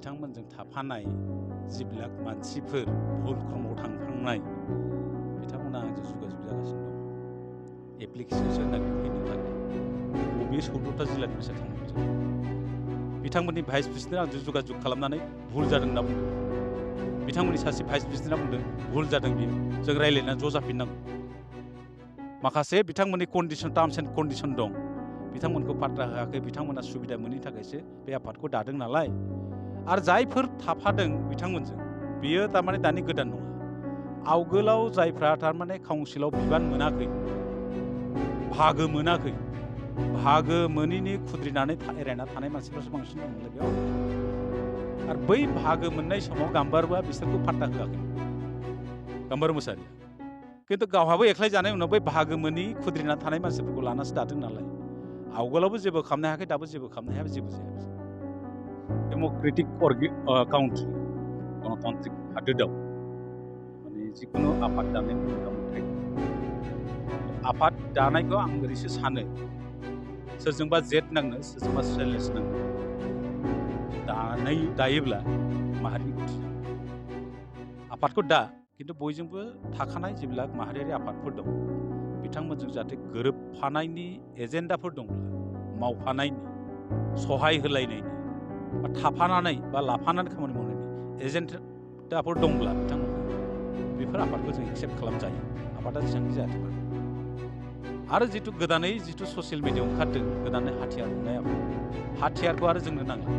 बिथांमोनजों थाफानाय जिबिलाक मानसिफोर भुलक्रमाव थांखांनाय बिथांमोना आंजों जगाजग जागासिनो दं एप्लिकेशनसो होनानै फैनो थाखाय बबे 14टा जिल्लानि मानसिया थांनांगौ जायो बिथांमोननि भाइस प्रेसिडेन्टआ आंजों जगाजग खालामनानै भुल जादों होनना बुंदों बिथांमोननि सासे भाइस प्रेसिडेन्टआ बुंदों भुल जादों बियो जों रायज्लायनानै ज' जाफिननांगौ माखासे बिथांमोननि कन्डिसन टार्म्स एन्ड कन्डिसन दं बिथांमोनखौ पात्ता होआखै बिथांमोना सुबिदा मोनैनि थाखायसो बे आफादखौ दादों नालाय आरो जायफोर थाफादों बिथांमोनजों बियो थारमाने दानि गोदान नङा आवगोलाव जायफ्रा थारमाने काउन्सिलाव बिबान मोनाखै बाहागो मोनैनि खुद्रिनानै एरायना थानाय मानसिफोरासो बांसिन दंमोनलै बेयाव आरो बै बाहागो मोननाय समाव गाम्बारुआ बिसोरखौ पात्ता होआखै गाम्बारु मोसाहारिया खिन्थु गावहाबो एख्लाय जानाय उनाव बै बाहागो मोनै खुद्रिना थानाय मानसिफोरखौ लानासो दादों नालाय आवगोलावबो जेबो खालामनो हायाखै दाबो जेबो खालामनो हाया जेबो जाया डेम'क्रेटिक काउन्ट्रि गणतान्त्रिक हादोराव माने जिखुनु आफाद दानायनि मोनथाय आफाद दानायखौ आं ओरैसो सानो सोरजोंबा जेट नांनो सोरजोंबा सेलेस नांनो दायोब्ला माहारिनि गति आफादखौ खिन्थु बयजोंबो थाखानाय जिबिलाक माहारियारि आफादफोर दं बिथांमोनजों जाहाथे गोरोबफानायनि एजेन्डाफोर दंब्ला मावफानायनि सहाय होलायनायनि बा थाफानानै बा लाफानानै खामानि मावनायनि एजेन्डाफोर दंब्ला बिथांमोना बेफोर आफादखौ जों एक्सेप्ट खालामजायो आफादा जेसेबांखि जायाथों आरो गोदानै ससियेल मिडियायाव ओंखारदों गोदानै हाथियार हमनाय हाथियारखौ आरो जोंनो नांला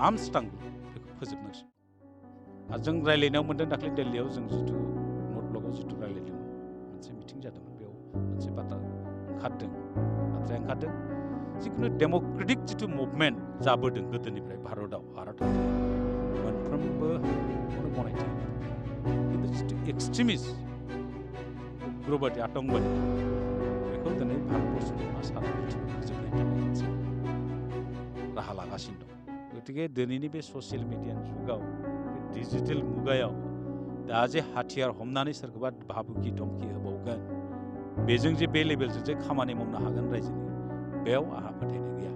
आर्मस नांगौ बेखौ फोजोबनांसिगौ आरो जों रायज्लायनायाव मोन्दों दाख्लै दिल्लीयाव जों नर्थ ब्लकआव रायज्लायदोंमोन मोनसे मिटिं जादोंमोन बेयाव मोनसे बाथ्राया ओंखारदों जिखुनु डेम'क्रेटिक मुभमेन्ट जाबोदों गोदोनिफ्राय भारतआव मोनफ्रोमबो गनायथि खिन्थु एक्सट्रिमिस्ट उग्रबादि आतंकबादि बेखौ दिनै भारतबर्षनि सारा पृथिबीयाव फोजोबनायनि थाखाय मोनसे राहा लागासिनो दं गतिके दिनैनि बे ससियेल मिडियानि जुगाव बे डिजिटेल मुगायाव दा जे हाथियार हमनानै सोरखौबा भाबुखि धमखि होबावगोन बेजों जे बे लेभेलजों जे खामानि मावनो हागोन रायजोनि बेयाव आंहा फोथायनाय गैया